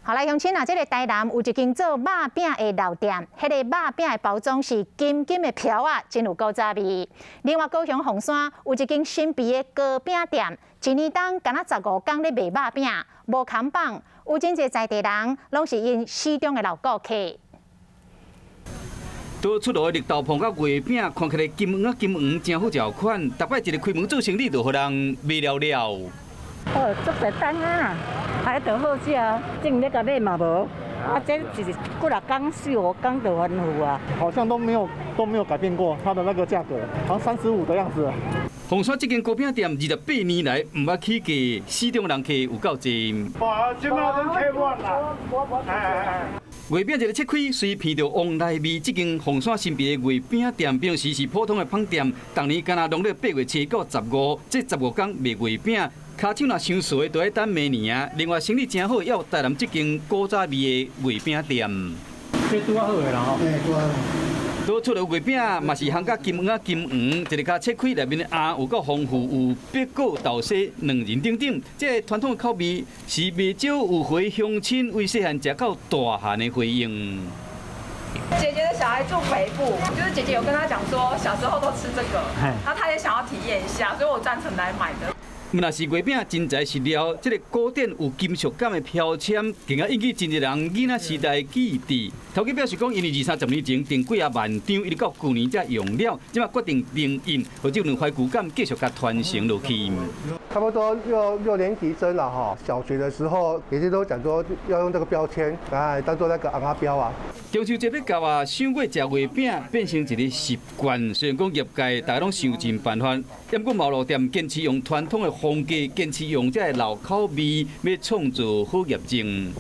好來，鄉親啊，這个台南有一間做肉餅的老店，彼个肉餅的包裝是金金的飄仔，真有古早味。另外，高雄鳳山有一間神秘的糕餅店，一年當敢若15工咧賣肉餅，無扛棒，有真濟在地人攏是𪜶死忠的老顧客。拄出爐的綠豆椪佮月餅，看起來金黃仔金黃，誠好食款。逐擺一个開門做生意，就予人賣了了。哦，足濟冬啊，還著好食，正欲共買嘛無。啊，這是幾若工四五工就完付啊。好像都沒有改變過它的那個價格，好像35的樣子。鳳山這間糕餅店28年來毋捌起價，死忠人客有夠濟。哇，這馬攏客滿啦！月餅一个切開，隨鼻著旺來味。這間鳳山神秘的月餅店，平時是普通的麭店，逐年敢若農曆8月7到15，這15工賣月餅。跤手若傷熟的，就愛等明年啊。另外，生意誠好，也有台南這間古早味的月餅店。這拄仔好的啦吼。嘿，拄仔好。拄出爐月餅嘛是烘甲金黃仔金黃，一个跤切開內面的餡有夠豐富，有白果、豆沙、卵仁等等。這個傳統的口味是袂少有回鄉親為細漢食到大漢的回應。姐姐的小孩住北部，就是姐姐有跟他講說，小時候都吃這個，那他也想要體驗一下，所以我專程來買的。毋若是月餅真材實料，這个古典有金屬感的標籤，更加引起真濟人囡仔時代記憶。頭家表示講，因為二三十年前訂幾仔萬張，一直到舊年才用了，這馬決定重印，予這份懷舊感繼續共傳承落去。差不多六年級生了哈，小學的時候，也是都講說要用這個標籤來當做那個尪仔標啊。中秋節欲到啊，賞月食月餅變成一个習慣。雖然講業界大家攏想盡辦法，毋過毛路店堅持用傳統的風格，堅持用這个老口味，欲創造好業績。